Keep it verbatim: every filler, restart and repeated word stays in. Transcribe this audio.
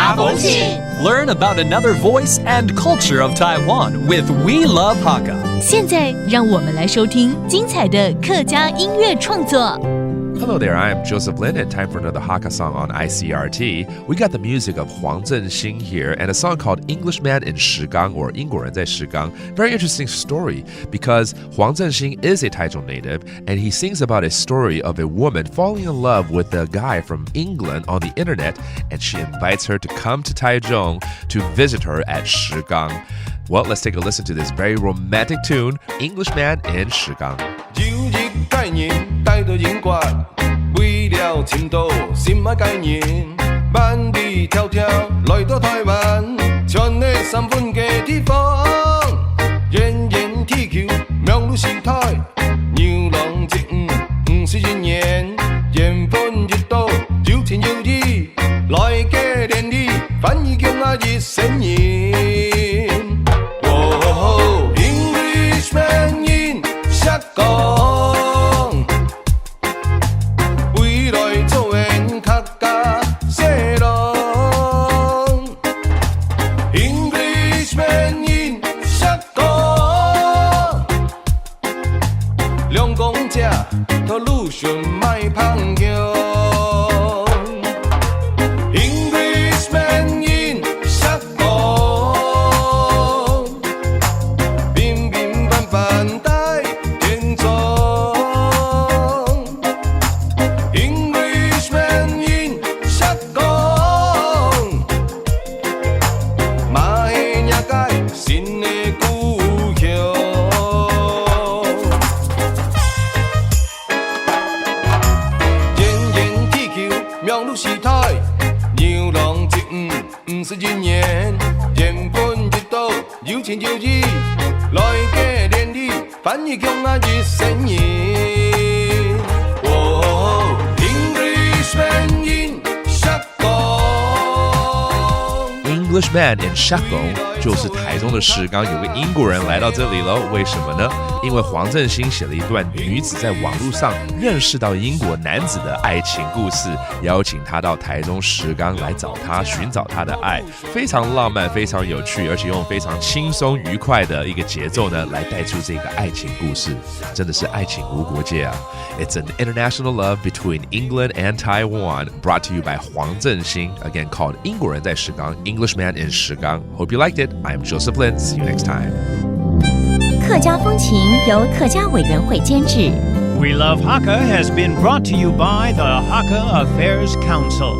阿公请。 Learn about another voice and culture of Taiwan with We Love Hakka. 现在让我们来收听精彩的客家音乐创作。 Hello there, I'm Joseph Lin, and time for another Hakka song on I C R T. We got the music of Huang Zhenxin here and a song called Englishman in Shigang, or 英国人在石冈. Very interesting story, because Huang Zhenxin is a Taichung native, and he sings about a story of a woman falling in love with a guy from England on the internet, and she invites her to come to Taichung to visit her at Shigang. Well, let's take a listen to this very romantic tune, Englishman in Shigang. 有一个人戴到英国，为了寻到心爱个人，万里迢迢来到台湾，全个三分个地方，远远地球，望路时代，牛郎织女五十一年，缘分一到，有情有义，来个连理，翻译共啊一生人。哦，Englishman in 石 讲，未来做人客家西郎。Englishman in 石讲，两公姐头路上卖朋友。Englishman in 石讲。 平平凡凡戴天窗。Englishman in 石讲，嘛系若个新个故乡。远远地球，望路时代，牛郎织女 五十一年，缘分一到，有情有义，来个连理，翻译共啊一生人。哦，Englishman in 石讲。 Englishman in Shigang 就是台中的石冈，有个英国人来到这里了。为什么呢？因为黄振兴写了一段女子在网络上认识到英国男子的爱情故事，邀请他到台中石冈来找他，寻找他的爱，非常浪漫，非常有趣，而且用非常轻松愉快的一个节奏呢，来带出这个爱情故事，真的是爱情无国界啊！It's an international love between England and Taiwan, brought to you by Huang Zhenxin, again called 英国人在石冈, Englishman in Shigang. Hope you liked it. I'm Joseph Lin. See you next time. 客家风情由客家委员会监制。 We Love Hakka has been brought to you by the Hakka Affairs Council.